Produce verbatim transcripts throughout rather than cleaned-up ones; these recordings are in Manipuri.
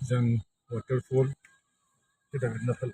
ꯖꯪ ꯋꯥꯇꯔꯐꯣꯜ ꯁꯤꯗ ꯅꯥꯀꯜ꯫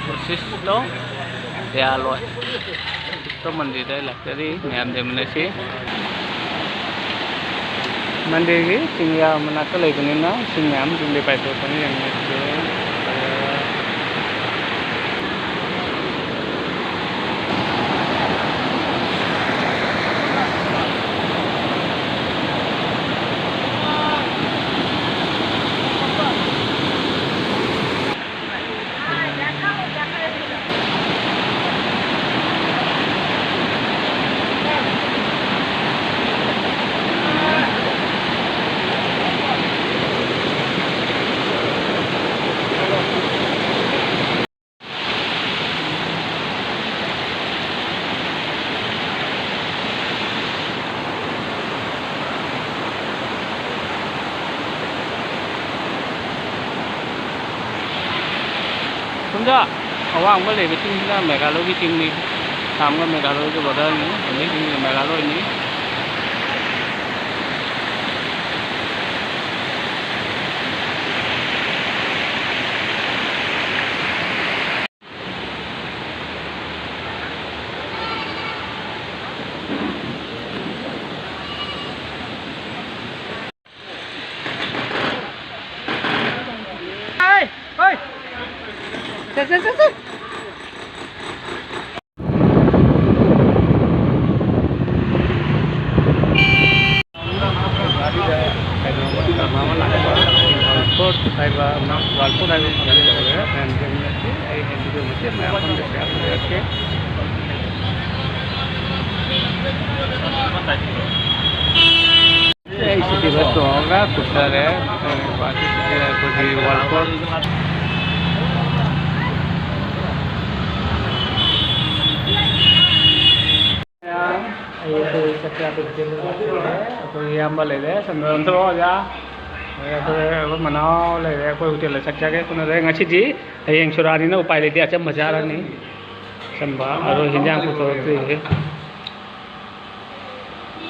ꯕꯣꯁꯤꯁꯇꯣ ꯀꯌꯥ ꯂꯣꯏ꯫ ꯕꯣꯁꯤꯁꯇꯣ ꯃꯟꯗꯤꯔꯗ ꯂꯥꯛꯆꯔꯤ ꯃꯌꯥꯝ ꯌꯦꯡꯃꯤꯟꯅꯁꯤ꯫ ꯃꯟꯗꯤꯔꯒꯤ ꯆꯤꯡꯌꯥ ꯃꯅꯥꯛꯇ ꯂꯩꯕꯅꯤꯅ ꯏꯁꯤꯡ ꯃꯌꯥꯝ ꯆꯤꯡꯗꯤ ꯄꯥꯏꯊꯣꯛꯄꯅꯤ ꯌꯦꯡꯃꯤꯟꯅꯁꯤ꯫ ꯁꯣꯝꯗ ꯑꯋꯥꯡꯕ ꯂꯩꯕ ꯆꯤꯡꯁꯤꯅ ꯃꯦꯘꯥꯂꯌꯒꯤ ꯆꯤꯡꯅꯤ꯫ ꯁꯥꯝꯒ ꯃꯦꯘꯥꯂꯌꯒꯤ ꯕꯣꯔꯗꯔꯅꯤ꯫ ꯑꯗꯒꯤ ꯃꯦꯘꯥꯂꯌꯅꯤ꯫ ꯋꯥꯔꯜ ꯀꯣꯔꯠ ꯍꯥꯏꯕ ꯑꯃ, ꯋꯥꯔꯜ ꯀꯣꯔꯠ ꯍꯥꯏꯕ ꯑꯃ ꯌꯧꯔꯦ꯫ ꯃꯌꯥꯝ ꯌꯦꯡꯃꯤꯟꯅꯁꯤ꯫ ꯑꯩ ꯍꯦꯟ ꯚꯤꯗꯤꯑꯣ ꯃꯇꯦꯛ ꯃꯌꯥꯝ ꯑꯃ ꯍꯥꯞꯆꯔꯛꯀꯦ꯫ ꯑꯩ ꯁꯤꯇꯤ ꯕꯁ ꯇꯣꯡꯉꯒ ꯀꯨꯝꯊꯔꯦ꯫ ꯑꯩꯈꯣꯏꯒꯤ ꯋꯥꯔꯜ ꯀꯣꯔꯠ꯫ ꯑꯩ ꯑꯩꯈꯣꯏ ꯆꯥꯛ ꯆꯥꯕꯒꯤ ꯇꯦꯕꯜ ꯂꯥꯛꯁꯤꯜꯂꯦ꯫ ꯑꯩꯈꯣꯏ ꯏꯌꯥꯝꯕ ꯂꯩꯔꯦ, ꯁꯣꯝꯗ ꯑꯣꯟꯊꯣꯔꯛꯑꯣ ꯑꯣꯖꯥ꯫ ꯑꯩꯈꯣꯏ ꯑꯩꯈꯣꯏ ꯃꯅꯥꯎ ꯂꯩꯔꯦ, ꯑꯩꯈꯣꯏ ꯍꯣꯇꯦꯜꯗ ꯆꯥꯛ ꯆꯥꯒꯦ ꯈꯟꯅꯔꯦ꯫ ꯉꯁꯤꯗꯤ ꯍꯌꯦꯡ ꯁꯨꯔꯥꯅꯤꯅ ꯎꯄꯥꯏ ꯂꯩꯇꯦ, ꯑꯆꯝꯕ ꯆꯥꯔꯅꯤ꯫ ꯑꯆꯝꯕ, ꯑꯗꯣ ꯍꯤꯟꯖꯥꯡ ꯄꯨꯊꯣꯔꯛꯇ꯭ꯔꯤ꯫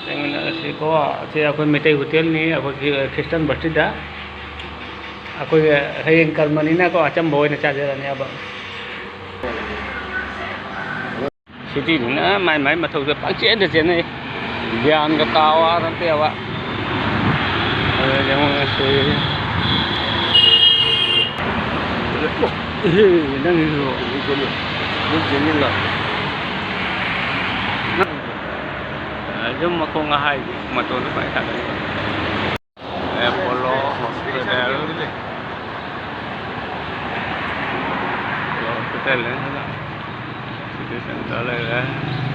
ꯌꯦꯡꯃꯤꯟꯅꯔꯁꯤꯀꯣ꯫ ꯁꯤ ꯑꯩꯈꯣꯏ ꯃꯩꯇꯩ ꯍꯣꯇꯦꯜꯅꯤ, ꯑꯩꯈꯣꯏꯒꯤ ꯈ꯭ꯔꯤꯁꯇꯥꯟ ꯕꯁꯇꯤꯗ꯫ ꯑꯩꯈꯣꯏꯒꯤ ꯍꯌꯦꯡ ꯀꯔꯃꯅꯤꯅꯀꯣ, ꯑꯆꯝꯕ ꯑꯣꯏꯅ ꯆꯥꯖꯔꯅꯦꯕ꯫ ꯁꯤꯇꯤꯁꯤꯅ ꯃꯥꯏ ꯃꯥꯏ ꯃꯊꯧꯗ ꯄꯪꯆꯦꯟꯗ ꯆꯦꯟꯅꯩ꯫ ꯒ꯭ꯌꯥꯟꯒ ꯇꯥꯎ ꯋꯥ ꯅꯠꯇꯦꯕ꯫ ꯑꯗꯨꯗ ꯌꯦꯡꯉꯨ ꯁꯤ꯫ ꯏꯍꯦ, ꯅꯪꯒꯤꯁꯨ꯫ ꯑꯗꯨꯝ ꯃꯈꯣꯡ ꯉꯥꯍꯥꯏꯗꯤ ꯃꯇꯣꯟꯗ ꯈ꯭ꯋꯥꯏ ꯊꯥꯒꯠꯂꯤ꯫ Apollo hospital. ꯑꯦꯄꯣꯂꯣ ꯍꯣꯁꯄꯤꯇꯥꯜ ꯂꯩ꯫ ꯁꯤꯇꯤ ꯁꯦꯟꯇꯔ ꯂꯩꯔꯦ꯫